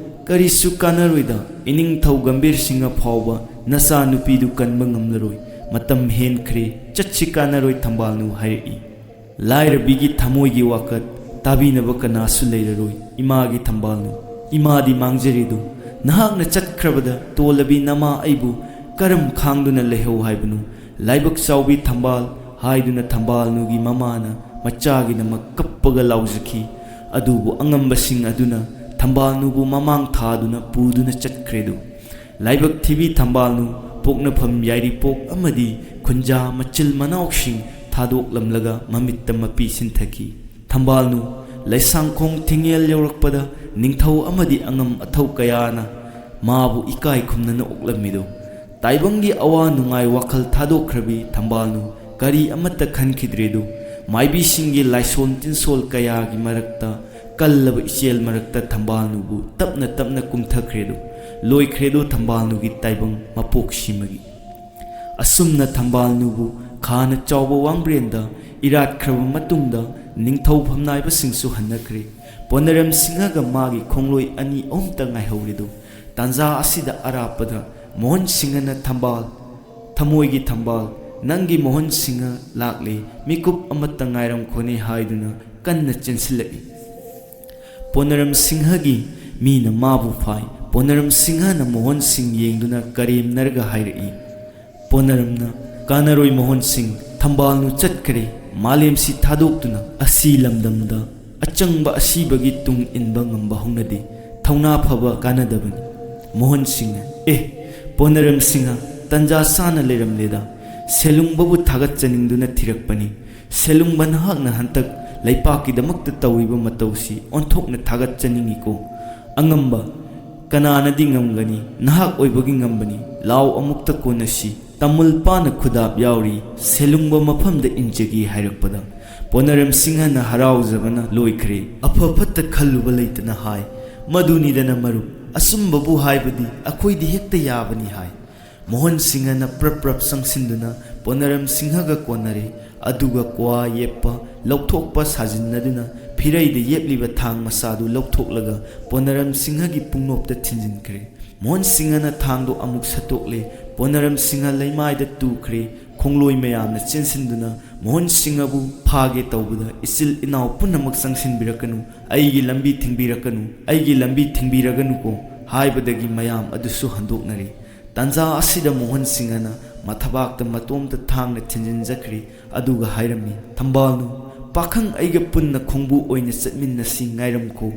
ꯀꯔꯤꯁꯨ ꯀꯥꯟꯅꯔꯣꯏꯗ, ꯏꯅꯤꯡꯊꯧ ꯒꯝꯚꯤꯔ ꯁꯤꯡꯍ ꯐꯥꯎꯕ ꯅꯆꯥꯅꯨꯄꯤꯗꯨ ꯀꯟꯕ ꯉꯝꯂꯔꯣꯏ, ꯃꯇꯝ ꯍꯦꯟꯈ꯭ꯔꯦ, ꯆꯠꯁꯤ ꯀꯥꯟꯅꯔꯣꯏ ꯊꯝꯕꯥꯜꯅꯨ" ꯍꯥꯏꯔꯛꯏ꯫ ꯂꯥꯏꯔꯕꯤꯒꯤ ꯊꯃꯣꯏꯒꯤ ꯋꯥꯀꯠ ꯇꯥꯕꯤꯅꯕ ꯀꯅꯥꯁꯨ ꯂꯩꯔꯔꯣꯏ꯫ ꯏꯃꯥꯒꯤ ꯊꯝꯕꯥꯜꯅꯨ, ꯏꯃꯥꯗꯤ ꯃꯥꯡꯖꯔꯦꯗꯣ, ꯅꯍꯥꯛꯅ ꯆꯠꯈ꯭ꯔꯕꯗ ꯇꯣꯜꯂꯕꯤ ꯅꯃꯥ ꯑꯩꯕꯨ ꯀꯔꯝ ꯈꯥꯡꯗꯨꯅ ꯂꯩꯍꯧ ꯍꯥꯏꯕꯅꯣ? ꯂꯥꯏꯕꯛ ꯆꯥꯎꯕꯤ ꯊꯝꯕꯥꯜ ꯍꯥꯏꯗꯨꯅ ꯊꯝꯕꯥꯜꯅꯨꯒꯤ ꯃꯃꯥꯅ ꯃꯆꯥꯒꯤꯗꯃꯛ ꯀꯞꯄꯒ ꯂꯥꯎꯖꯈꯤ꯫ ꯑꯗꯨꯕꯨ ꯑꯉꯝꯕꯁꯤꯡ ꯑꯗꯨꯅ ꯊꯝꯕꯥꯜꯅꯨꯕꯨ ꯃꯃꯥꯡ ꯊꯥꯗꯨꯅ ꯄꯨꯗꯨꯅ ꯆꯠꯈ꯭ꯔꯦꯗꯣ꯫ ꯂꯥꯏꯕꯛ ꯊꯤꯕꯤ ꯊꯝꯕꯥꯜꯅꯨ ꯄꯣꯛꯅꯐꯝ ꯌꯥꯏꯔꯤꯄꯣꯛ ꯑꯃꯗꯤ ꯈꯨꯟꯖꯥ ꯃꯆꯤꯜ ꯃꯅꯥꯎꯁꯤꯡ ꯊꯥꯗꯣꯛꯂꯝꯂꯒ ꯃꯃꯤꯠꯇ ꯃꯄꯤ ꯁꯤꯟꯊꯈꯤ꯫ ꯊꯝꯕꯥꯜꯅꯨ ꯂꯩꯁꯥꯡꯈꯣꯡ ꯊꯤꯡꯉꯦꯜ ꯌꯧꯔꯛꯄꯗ ꯅꯤꯡꯊꯧ ꯑꯃꯗꯤ ꯑꯉꯝ ꯑꯊꯧ ꯀꯌꯥꯅ ꯃꯥꯕꯨ ꯏꯀꯥꯏ ꯈꯨꯝꯅꯅ ꯑꯣꯛꯂꯝꯃꯤꯗꯨ꯫ ꯇꯥꯏꯕꯪꯒꯤ ꯑꯋꯥ ꯅꯨꯡꯉꯥꯏ ꯋꯥꯈꯜ ꯊꯥꯗꯣꯛꯈ꯭ꯔꯕꯤ ꯊꯝꯕꯥꯜꯅꯨ ꯀꯔꯤ ꯑꯃꯠꯇ ꯈꯟꯈꯤꯗ꯭ꯔꯦꯗꯨ꯫ ꯃꯥꯏꯕꯤꯁꯤꯡꯒꯤ ꯂꯥꯏꯁꯣꯟ ꯇꯤꯟꯁꯣꯜ ꯀꯌꯥꯒꯤ ꯃꯔꯛꯇ ꯀꯜꯂꯕ ꯏꯆꯦꯜ ꯃꯔꯛꯇ ꯊꯝꯕꯥꯜꯅꯨꯕꯨ ꯇꯞꯅ ꯇꯞꯅ ꯀꯨꯝꯊꯈ꯭ꯔꯦꯗꯨ꯫ ꯂꯣꯏꯈ꯭ꯔꯦꯗꯨ ꯊꯝꯕꯥꯜꯅꯨꯒꯤ ꯇꯥꯏꯕꯪ ꯃꯄꯣꯛꯁꯤꯃꯒꯤ꯫ ꯑꯁꯨꯝꯅ ꯊꯝꯕꯥꯜꯅꯨꯕꯨ ꯈꯥꯅ ꯆꯥꯎꯕ ꯋꯥꯡꯕ꯭ꯔꯦꯟꯗ ꯏꯔꯥꯠꯈ꯭ꯔꯕ ꯃꯇꯨꯡꯗ, ꯅꯤꯡꯊꯧ ꯐꯝꯅꯥꯏꯕꯁꯤꯡꯁꯨ ꯍꯟꯅꯈ꯭ꯔꯦ꯫ ꯄꯣꯅꯔꯝ ꯁꯤꯡꯍꯒ ꯃꯥꯒꯤ ꯈꯣꯡꯂꯣꯏ ꯑꯅꯤ ꯑꯍꯨꯝꯇ ꯉꯥꯏꯍꯧꯔꯤꯗꯨ꯫ ꯇꯥꯟꯖꯥ ꯑꯁꯤꯗ ꯑꯔꯥꯞꯄꯗ ꯃꯣꯍꯟ ꯁꯤꯡꯍꯅ ꯊꯝꯕꯥꯜ, ꯊꯃꯣꯏꯒꯤ ꯊꯝꯕꯥꯜ, ꯅꯪꯒꯤ ꯃꯣꯍꯟ ꯁꯤꯡꯍ ꯂꯥꯛꯂꯦ, ꯃꯤꯀꯨꯞ ꯑꯃꯠꯇ ꯉꯥꯏꯔꯝꯈꯣꯅꯦ ꯍꯥꯏꯗꯨꯅ ꯀꯟꯅ ꯆꯦꯟꯁꯤꯜꯂꯛꯏ꯫ ꯄꯣꯅꯔꯝ ꯁꯤꯡꯍꯒꯤ ꯃꯤꯅ ꯃꯥꯕꯨ ꯐꯥꯏ꯫ ꯄꯣꯅꯔꯝ ꯁꯤꯡꯍꯅ ꯃꯣꯍꯟ ꯁꯤꯡ ꯌꯦꯡꯗꯨꯅ ꯀꯔꯦꯝꯅꯔꯒ ꯍꯥꯏꯔꯛꯏ, ꯄꯣꯅꯔꯝꯅ, ꯀꯥꯟꯅꯔꯣꯏ ꯃꯣꯍꯟ ꯁꯤꯡ, ꯊꯝꯕꯥꯜꯅꯨ ꯆꯠꯈ꯭ꯔꯦ꯫ ꯃꯥꯂꯦꯝꯁꯤ ꯊꯥꯗꯣꯛꯇꯨꯅ ꯑꯁꯤ ꯂꯝꯗꯝꯗ ꯑꯆꯪꯕ ꯑꯁꯤꯕꯒꯤ ꯇꯨꯡ ꯏꯟꯕ ꯉꯝꯕ ꯍꯧꯅꯗꯦ꯫ ꯊꯧꯅꯥ ꯐꯕ ꯀꯥꯟꯅꯗꯕꯅꯤ꯫ ꯃꯣꯍꯟ ꯁꯤꯡꯅ, ꯑꯦ, ꯄꯣꯅꯔꯝ ꯁꯤꯡꯍ, ꯇꯟꯖꯥ ꯆꯥꯅ ꯂꯩꯔꯝꯂꯦꯗ꯫ ꯁꯦꯂꯨꯡꯕꯕꯨ ꯊꯥꯒꯠꯆꯅꯤꯡꯗꯨꯅ ꯊꯤꯔꯛꯄꯅꯤ꯫ ꯁꯦꯂꯨꯡꯕ, ꯅꯍꯥꯛꯅ ꯍꯟꯇꯛ ꯂꯩꯄꯥꯛꯀꯤꯗꯃꯛꯇ ꯇꯧꯔꯤꯕ ꯃꯇꯧꯁꯤ ꯑꯣꯟꯊꯣꯛꯅ ꯊꯥꯒꯠꯆꯅꯤꯡꯏꯀꯣ꯫ ꯑꯉꯝꯕ ꯀꯅꯥꯅꯗꯤ ꯉꯝꯒꯅꯤ? ꯅꯍꯥꯛ ꯑꯣꯏꯕꯒꯤ ꯉꯝꯕꯅꯤ꯫ ꯂꯥꯎ, ꯑꯃꯨꯛꯇ ꯀꯣꯟꯅꯁꯤ꯫ ꯇꯥꯃꯨꯜ ꯄꯥꯅ ꯈꯨꯗꯥꯞ ꯌꯥꯎꯔꯤ, ꯁꯦꯂꯨꯡꯕ ꯃꯐꯝꯗ ꯏꯟꯖꯒꯦ ꯍꯥꯏꯔꯛꯄꯗ ꯄꯣꯅꯔꯝ ꯁꯤꯡꯍꯅ ꯍꯔꯥꯎꯖꯕꯅ ꯂꯣꯏꯈ꯭ꯔꯦ꯫ ꯑꯐ ꯐꯠꯇ ꯈꯜꯂꯨꯕ ꯂꯩꯇꯅ ꯍꯥꯏ, ꯃꯗꯨꯅꯤꯗꯅ ꯃꯔꯨꯞ, ꯑꯆꯨꯝꯕꯕꯨ ꯍꯥꯏꯕꯗꯤ ꯑꯩꯈꯣꯏꯗꯤ ꯍꯦꯛꯇ ꯌꯥꯕꯅꯤ ꯍꯥꯏ꯫ ꯃꯣꯍꯟ ꯁꯤꯡꯍꯅ ꯄ꯭ꯔꯞ ꯄ꯭ꯔꯞ ꯆꯪꯁꯤꯟꯗꯨꯅ ꯄꯣꯅꯔꯝ ꯁꯤꯡꯍꯒ ꯀꯣꯟꯅꯔꯦ꯫ ꯑꯗꯨꯒ ꯀ꯭ꯋꯥ ꯌꯦꯞꯄ, ꯂꯧꯊꯣꯛꯄ ꯁꯥꯖꯤꯟꯅꯗꯨꯅ ꯐꯤꯔꯩꯗ ꯌꯦꯞꯂꯤꯕ ꯊꯥꯡ ꯃꯆꯥꯗꯨ ꯂꯧꯊꯣꯛꯂꯒ ꯄꯣꯅꯔꯝ ꯁꯤꯡꯍꯒꯤ ꯄꯨꯡꯅꯣꯞꯇ ꯊꯤꯟꯖꯤꯟꯈ꯭ꯔꯦ꯫ ꯃꯣꯍꯟ ꯁꯤꯡꯍꯅ ꯊꯥꯡꯗꯨ ꯑꯃꯨꯛ ꯁꯠꯇꯣꯛꯂꯦ꯫ ꯄꯣꯅꯔꯝ ꯁꯤꯡꯍ ꯂꯩꯃꯥꯏꯗ ꯇꯨꯈ꯭ꯔꯦ꯫ ꯈꯣꯡꯂꯣꯏ ꯃꯌꯥꯝꯅ ꯆꯦꯟꯁꯤꯟꯗꯨꯅ ꯃꯣꯍꯟ ꯁꯤꯡꯍꯕꯨ ꯐꯥꯒꯦ ꯇꯧꯕꯗ, "ꯏꯆꯤꯜ ꯏꯅꯥꯎ ꯄꯨꯝꯅꯃꯛ ꯆꯪꯁꯤꯟꯕꯤꯔꯛꯀꯅꯨ, ꯑꯩꯒꯤ ꯂꯝꯕꯤ ꯊꯤꯡꯕꯤꯔꯛꯀꯅꯨ, ꯑꯩꯒꯤ ꯂꯝꯕꯤ ꯊꯤꯡꯕꯤꯔꯒꯅꯨꯀꯣ" ꯍꯥꯏꯕꯗꯒꯤ ꯃꯌꯥꯝ ꯑꯗꯨꯁꯨ ꯍꯟꯗꯣꯛꯅꯔꯦ꯫ ꯇꯥꯟꯖꯥ ꯑꯁꯤꯗ ꯃꯣꯍꯟ ꯁꯤꯡꯍꯅ ꯃꯊꯕꯥꯛꯇ ꯃꯇꯣꯝꯇ ꯊꯥꯡꯅ ꯊꯤꯟꯖꯤꯟꯖꯈ꯭ꯔꯦ, ꯑꯗꯨꯒ ꯍꯥꯏꯔꯝꯃꯤ, "ꯊꯝꯕꯥꯜꯅꯨ, ꯄꯥꯈꯪ ꯑꯩꯒ ꯄꯨꯟꯅ ꯈꯣꯡꯕꯨ ꯑꯣꯏꯅ ꯆꯠꯃꯤꯟꯅꯁꯤ, ꯉꯥꯏꯔꯝꯈꯣ"꯫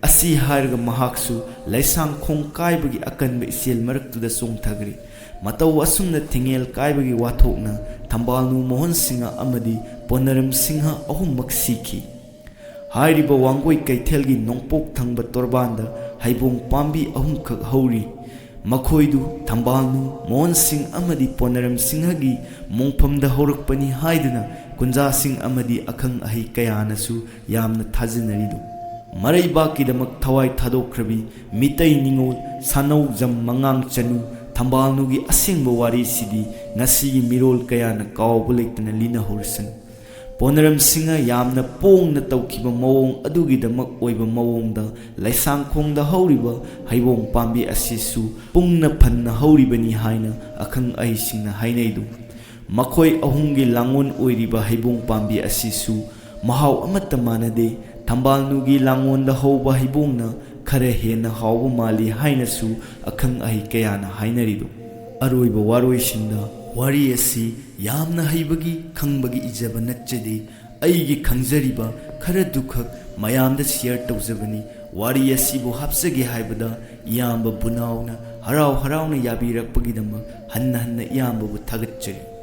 ꯑꯁꯤ ꯍꯥꯏꯔꯒ ꯃꯍꯥꯛꯁꯨ ꯂꯩꯁꯥꯡ ꯈꯣꯡ ꯀꯥꯏꯕꯒꯤ ꯑꯀꯟꯕ ꯏꯆꯦꯜ ꯃꯔꯛꯇꯨꯗ ꯆꯣꯡꯊꯈ꯭ꯔꯦ꯫ ꯃꯇꯧ ꯑꯁꯨꯝꯅ ꯊꯤꯡꯉꯦꯜ ꯀꯥꯏꯕꯒꯤ ꯋꯥꯊꯣꯛꯅ ꯊꯝꯕꯥꯜꯅꯨ, ꯃꯣꯍꯟ ꯁꯤꯡꯍ ꯑꯃꯗꯤ ꯄꯣꯟꯅꯔꯝ ꯁꯤꯡꯍ ꯑꯍꯨꯝꯃꯛ ꯁꯤꯈꯤ꯫ ꯍꯥꯏꯔꯤꯕ ꯋꯥꯡꯒꯣꯏ ꯀꯩꯊꯦꯜꯒꯤ ꯅꯣꯡꯄꯣꯛ ꯊꯪꯕ ꯇꯣꯔꯕꯥꯟꯗ ꯍꯩꯕꯣꯡ ꯄꯥꯝꯕꯤ ꯑꯍꯨꯝꯈꯛ ꯍꯧꯔꯤ꯫ ꯃꯈꯣꯏꯗꯨ ꯊꯝꯕꯥꯜꯅꯨ, ꯃꯣꯍꯟ ꯁꯤꯡ ꯑꯃꯗꯤ ꯄꯣꯟꯅꯔꯝ ꯁꯤꯡꯍꯒꯤ ꯃꯣꯡꯐꯝꯗ ꯍꯧꯔꯛꯄꯅꯤ ꯍꯥꯏꯗꯨꯅ ꯀꯨꯟꯖꯥꯁꯤꯡ ꯑꯃꯗꯤ ꯑꯈꯪ ꯑꯍꯩ ꯀꯌꯥꯅꯁꯨ ꯌꯥꯝꯅ ꯊꯥꯖꯅꯔꯤꯗꯨ꯫ ꯃꯔꯩꯕꯥꯛꯀꯤꯗꯃꯛ ꯊꯋꯥꯏ ꯊꯥꯗꯣꯛꯈ꯭ꯔꯕꯤ ꯃꯤꯇꯩ ꯅꯤꯉꯣꯜ ꯁꯥꯅꯧꯖꯝ ꯃꯉꯥꯡ ꯆꯅꯨ ꯊꯝꯕꯥꯜꯅꯨꯒꯤ ꯑꯁꯦꯡꯕ ꯋꯥꯔꯤꯁꯤꯗꯤ ꯉꯁꯤꯒꯤ ꯃꯤꯔꯣꯜ ꯀꯌꯥꯅ ꯀꯥꯎꯕ ꯂꯩꯇꯅ ꯂꯤꯅꯍꯧꯔꯁꯅꯨ꯫ ꯄꯣꯅꯔꯝ ꯁꯤꯡꯅ ꯌꯥꯝꯅ ꯄꯣꯡꯅ ꯇꯧꯈꯤꯕ ꯃꯑꯣꯡ ꯑꯗꯨꯒꯤꯗꯃꯛ ꯑꯣꯏꯕ ꯃꯑꯣꯡꯗ ꯂꯩꯁꯥꯡꯈꯣꯡꯗ ꯍꯧꯔꯤꯕ ꯍꯩꯕꯣꯡ ꯄꯥꯝꯕꯤ ꯑꯁꯤꯁꯨ ꯄꯨꯡꯅ ꯐꯟꯅ ꯍꯧꯔꯤꯕꯅꯤ ꯍꯥꯏꯅ ꯑꯈꯪ ꯑꯍꯩꯁꯤꯡꯅ ꯍꯥꯏꯅꯩꯗꯨ꯫ ꯃꯈꯣꯏ ꯑꯍꯨꯝꯒꯤ ꯂꯥꯡꯑꯣꯟ ꯑꯣꯏꯔꯤꯕ ꯍꯩꯕꯣꯡ ꯄꯥꯝꯕꯤ ꯑꯁꯤꯁꯨ ꯃꯍꯥꯎ ꯑꯃꯠꯇ ꯃꯥꯟꯅꯗꯦ꯫ ꯊꯝꯕꯥꯜꯅꯨꯒꯤ ꯂꯥꯡꯑꯣꯟꯗ ꯍꯧꯕ ꯍꯩꯕꯣꯡꯅ ꯈꯔ ꯍꯦꯟꯅ ꯍꯥꯎꯕ ꯃꯥꯜꯂꯤ ꯍꯥꯏꯅꯁꯨ ꯑꯈꯪ ꯑꯍꯩ ꯀꯌꯥꯅ ꯍꯥꯏꯅꯔꯤꯗꯨ꯫ ꯑꯔꯣꯏꯕ ꯋꯥꯔꯣꯏꯁꯤꯟꯗ ꯋꯥꯔꯤ ꯑꯁꯤ ꯌꯥꯝꯅ ꯍꯩꯕꯒꯤ ꯈꯪꯕꯒꯤ ꯏꯖꯕ ꯅꯠꯆꯗꯦ꯫ ꯑꯩꯒꯤ ꯈꯪꯖꯔꯤꯕ ꯈꯔꯗꯨꯈꯛ ꯃꯌꯥꯝꯗ ꯁꯤꯌꯔ ꯇꯧꯖꯕꯅꯤ꯫ ꯋꯥꯔꯤ ꯑꯁꯤꯕꯨ ꯍꯥꯞꯆꯒꯦ ꯍꯥꯏꯕꯗ ꯏꯌꯥꯝꯕ ꯕꯨꯅꯥꯎꯅ ꯍꯔꯥꯎ ꯍꯔꯥꯎꯅ ꯌꯥꯕꯤꯔꯛꯄꯒꯤꯗꯃꯛ ꯍꯟꯅ ꯍꯟꯅ ꯏꯌꯥꯝꯕꯕꯨ ꯊꯥꯒꯠꯆꯔꯤ꯫